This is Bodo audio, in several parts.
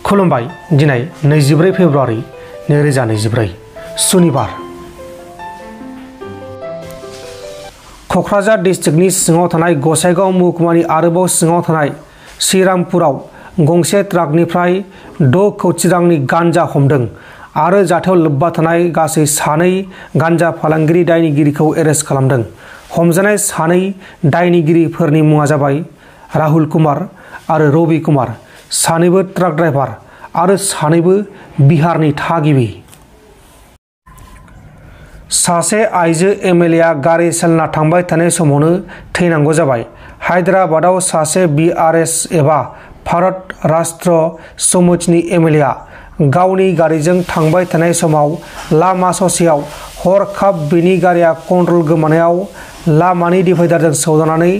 खुलुमबाय दिनै 24 फेब्रुवारि 2024 सुनिबार क'क्राझार डिस्ट्रिक्टनि सिङाव थानाय गसाइगाव महकुमानि आरोबाव सिङाव थानाय श्रीरामपुराव गंसे ट्राकनिफ्राय 6 कौटि रांनि गान्जा हमदों आरो जाथायाव लोब्बा थानाय गासै 2 गान्जा फालांगिरि दायनिगिरिखौ एरेस्ट खालामदों। हमजानाय 2 दायनिगिरिफोरनि मुङा जाबाय राहुल कुमार आरो रवि कुमार, 2बो ट्राक ड्राइभार आरो 2बो बिहारनि थागिबि। सासे आइजो एमएलएआ गारि सालायना थांबाय थानाय समावनो थैनांगौ जाबाय। हायद्राबादाव सासे बीआरएस एबा भारत राष्ट्र समितिनि एमएलएआ गावनि गारिजों थांबाय थानाय समाव लामा ससेयाव हरखाब बिनि गारिया कन्ट्रल गोमानायाव लामानि डिभाइडारजों सौदावनानै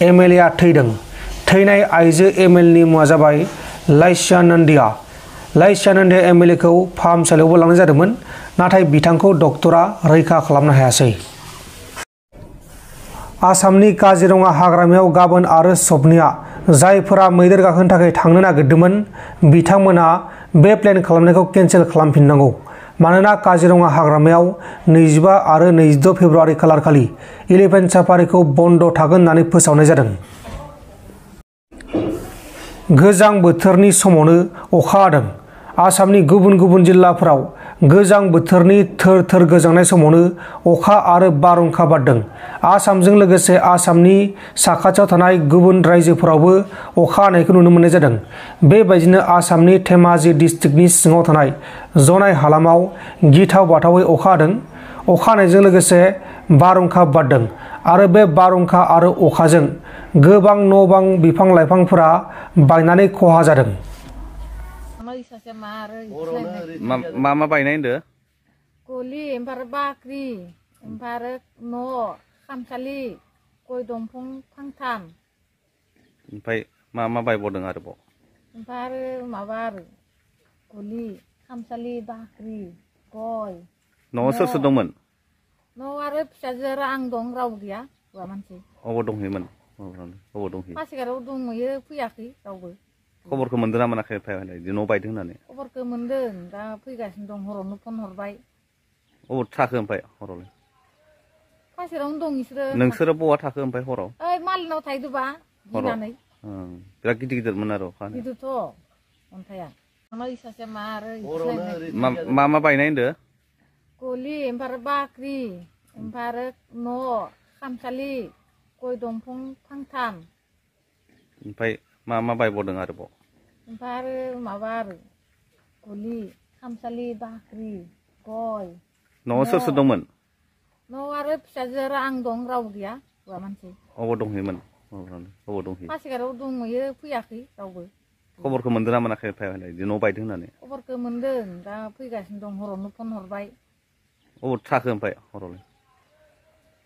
एमएलएआ थैदों। थैनाय आइजो एमएलएनि मुङा जाबाय लाइस्या नन्दिया। लाइस्या नन्दिया एमएलएखौ फाहामसालियावबो लांनाय जादोंमोन, नाथाय बिथांखौ डक्टरा रैखा खालामनो हायासै। आसामनि काजिरङा हाग्रामायाव गाबोन आरो सबनिया जायफोरा मैदेर गाखोनो थाखाय थांनो नागिरदोंमोन बिथांमोनहा बे प्लेन खालामनायखौ केन्सेल खालामफिननांगौ। मानोना काजिरङा हाग्रामायाव 25 आरो 26 फेब्रुवारि खालारखालि इलिफेन्ट साफारिखौ बन्द थागोन होननानै फोसावनाय जादों। गोजां बोथोरनि समावनो अखा हादों। आसामनि गुबुन गुबुन जिल्लाफोराव गोजां बोथोरनि थोर थोर गोजांनाय समावनो अखा आरो बारहुंखा बारदों। आसामजों लोगोसे आसामनि साखाथियाव थानाय गुबुन रायजोफोरावबो अखा हानायखौ नुनो मोननाय जादों। बेबायदिनो आसामनि धेमाजि डिस्ट्रिक्टनि सिङाव थानाय जनाय हालामाव गिथाव बाथावै अखा हादों। अखा हानायजों लोगोसे बारहुंखा बारदों आरो बे बारहुंखा आरो अखाजों गोबां न'-बां बिफां लाइफांफोरा बायनानै खहा जादों। मा बायनाय होनदो? गलि ओमफ्राय बाख्रि ओमफ्राय न' खामसालि गय दंफां फांथाम। ओमफ्राय मा बायबावदों आरोबाव? ओमफ्राय आरो माबा आरो गलि खामसालि बाख्रि गय। न'आव सोर दंमोन? न'आव आरो फिसाजो आरो आं दं, रावबो गैया, हौवा मानसि। अबाव दंहैयोमोन? अबाव दंहैयो? पासिघाटआव दंहैयो, फैयाखै रावबो। खबरखौ मोनदों ना मोनाखै? न' बायदों होननानै खबरखौ मोनदों, दा फैगासिनो दं, हरावनो फन हरबाय। अबाव थाखो ओमफ्राय हरावलाय? पासिघाटआवनो दं बिसोरो। नोंसोरो बहा थाखो ओमफ्राय हराव? ओइ मालिनाव थाहैदोंबा गिनानै। बिराद गिदिरमोन आरो गिदिरथ' अन्थाइआ। सासे मा आरो मा बायनाय होनदो? गलि ओमफ्राय बाख्रि ओमफ्राय न' खामसालि गय दंफां फांथाम। ओमफ्राय मा बायबावदों आरोबाव? ओमफ्राय आरो माबा आरो गलि खामसालि बाख्रि गय। न'आव सोर दंमोन? न'आव आरो फिसाजो आरो आं दं, रावबो गैया, हौवा मानसि। अबाव दंहैयोमोन? अबाव दंहैयो? पासिघाटआव दंहैयो, फैयाखै रावबो। खबरखौ मोनदों ना मोनाखै? न' बायदों होननानै खबरखौ मोनदों, दा फैगासिनो दं, हरावनो फन हरबाय। अबाव थाखो ओमफ्राय हरावलाय?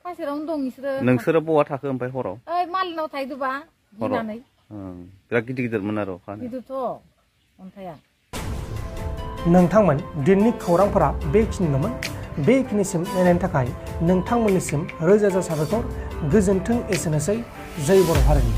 पासिघाटआवनो दं बिसोरो। नोंसोरो बहा थाखो ओमफ्राय हराव? ओइ मालिनाव थाहैदोंबा गिनानै। बिराद गिदिरमोन आरो गिदिरथ' अन्थाइआ। नोंथांमोन दिनैनि खौरांफोरा बेखिनिल'मोन। बेखिनिसिम नायनायनि थाखाय नोंथांमोननिसिम रोजा रोजा साबायखर। गोजोन्थों। एसेनोसै। जय बर' हारिनि।